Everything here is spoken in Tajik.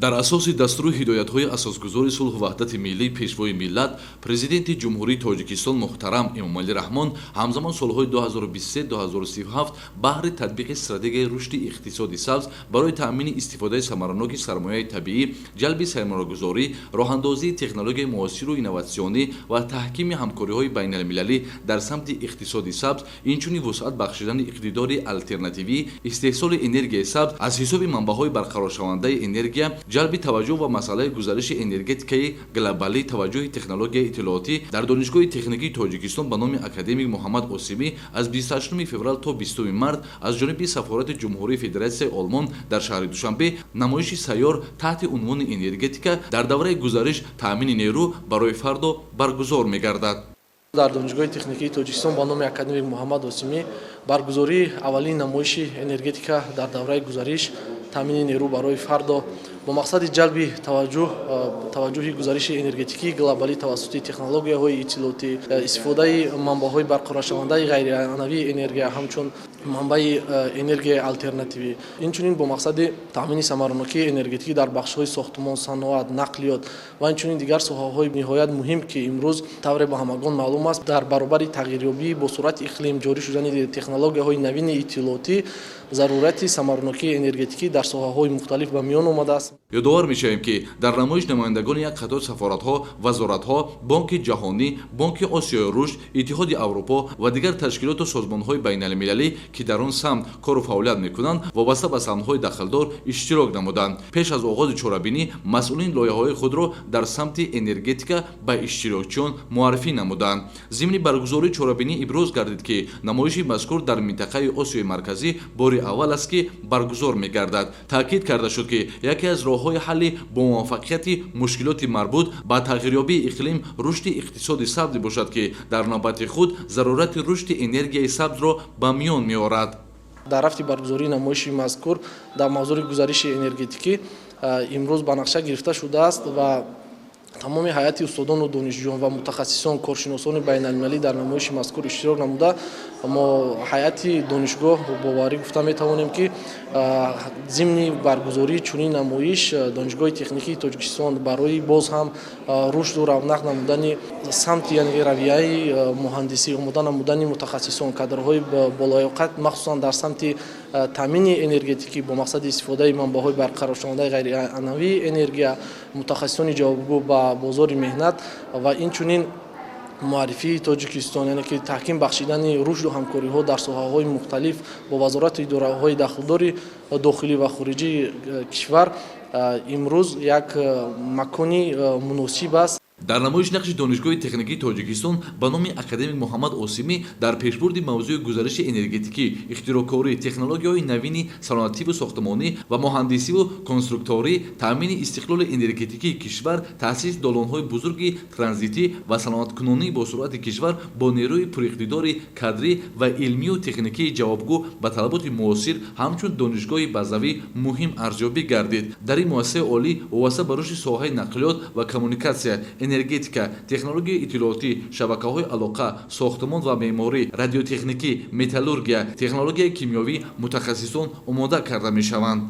Дар асоси дастуру ҳидоятҳои Асосгузори сулҳу ваҳдати миллӣ, Пешвои миллат, Президенти Ҷумҳурии Тоҷикистон муҳтарам Эмомалӣ Раҳмон, ҳамзамон солҳои 2023-2037 баҳри татбиқи стратегияи рушди иқтисоди сабз барои таъмини истифодаи самараноки сармояи табиӣ, ҷалби сармоягузорӣ, роҳандозии технологияи муосиру инноватсионӣ ва таҳкими ҳамкориҳои байналмилалӣ дар самти иқтисоди сабз, инчунин вусъат бахшидани иқтидори алтернативӣ, истеҳсоли энергияи сабз аз ҳисоби манбаъҳои барқароршавандаи энергия, ҷалби таваҷҷӯҳ ба масъалаи гузариши энергетикаи глобалӣ, таваҷҷӯҳи технологияи иттилоотӣ, дар Донишгоҳи техникии Тоҷикистон ба номи академик Муҳаммад Осимӣ аз 28 феврал то 20 март аз ҷониби сафорати Ҷумҳурии Федератсияи Олмон дар шаҳри Душанбе намоиши сайёр таҳти унвони «Энергетика дар давраи гузариш: таъмини нерӯ барои фардо» баргузор мегардад. Дар Донишгоҳи техникии Тоҷикистон ба номи академик Муҳаммад Осимӣ баргузории аввалин намоиши «Энергетика дар давраи гузариш: таъмини нерӯ барои фардо» бо мақсади ҷалби таваҷҷӯҳи гузариши энергетикии глобалӣ тавассути технологияҳои иттилоотӣ, истифодаи манбаъҳои барқароршавандаи ғайрианъанавии энергия ҳамчун манбаи энергияи алтернативӣ, инчунин бо мақсади таъмини самаранокии энергетикӣ дар бахшҳои сохтмон, саноат, нақлиёт ва инчунин дигар соҳаҳои ниҳоят муҳим, ки имрӯз тавре ба ҳамагон маълум аст, дар баробари тағйирёбии босуръати иқлим, ҷорӣ шудани технологияҳои навини иттилоотӣ, зарурати самаранокии энергетикӣ дар соҳаҳои мухталиф ба миён омадааст. Ёдовар мешавем, ки дар намоиш намояндагони як қатор сафоратҳо, вазоратҳо, Бонки ҷаҳонӣ, Бонки Осиёи рушд, Иттиҳоди Аврупо ва дигар ташкилоту созмонҳои байналмилалӣ, ки дар он самт кору фаъолият мекунанд, вобаста ба самтҳои дахлдор иштирок намуданд. Пеш аз оғози чорабинӣ масъулин лоиҳаҳои худро дар самти энергетика ба иштирокчиён муаррифӣ намуданд. Зимни баргузории чорабинӣ иброз гардид, ки намоиши мазкур дар минтақаи Осиёи Марказӣ бори аввал аст, ки баргузор мегардад. Таъкид карда шуд, ки яке аз роҳҳои ҳалли бомуваффақияти мушкилоти марбут ба тағйирёбии иқлим рушди иқтисоди сабз мебошад, ки дар навбати худ зарурати рушди энергияи сабзро ба миён меорад. Дар рафти баргузории намоиши мазкур дар мавзӯи гузариши энергетикӣ имрӯз ба нақша гирифта шудааст ва тамоми ҳайати устодону донишҷӯён ва мутахассисон, коршиносони байналмилалӣ дар намоиши мазкур иштирок намуда, мо ҳайати донишгоҳ боварӣ гуфта метавонем, ки зимни баргузории чунин намоиш Донишгоҳи техникии Тоҷикистон барои боз ҳам рушду равнақ намудани самти, яъне равияи муҳандисӣ, омода намудани мутахассисон, кадрҳои болоёқат, махсусан дар самти таъмини энергетикӣ бо мақсади истифодаи манбаъҳои барқароршавандаи ғайрианъанавии энергия, мутахассисони ҷавобгӯ ба бозори меҳнат ва инчунин муаррифии Тоҷикистон, яъне ки таҳким бахшидани рушду ҳамкориҳо дар соҳаҳои мухталиф бо вазорату идораҳои дахлдори дохилӣ ва хориҷии кишвар, имрӯз як макони муносиб аст. Дар намоиш нақши Донишгоҳи техникии Тоҷикистон ба номи академик Муҳаммад Осимӣ дар пешбурди мавзӯи гузариши энергетикӣ, ихтироъкорӣ, технологияҳои навини саноативу сохтмонӣ ва муҳандисиву конструкторӣ, таъмини истиқлоли энергетикии кишвар, таъсиси долонҳои бузурги транзитӣ ва саноаткунонии босуръати кишвар бо нерӯи пуриқтидори кадрӣ ва илмию техникии ҷавобгӯ ба талаботи муосир ҳамчун донишгоҳи базавӣ муҳим арзёбӣ гардид. Дар ин муассисаи олӣ вобаста ба рушди соҳаи нақлиёт ва коммуникатсия, энергетика, технологияи иттилоотӣ, шабакаҳои алоқа, сохтмон ва меъморӣ, радиотехникӣ, металлургия, технологияи кимиёвӣ мутахассисон омода карда мешаванд.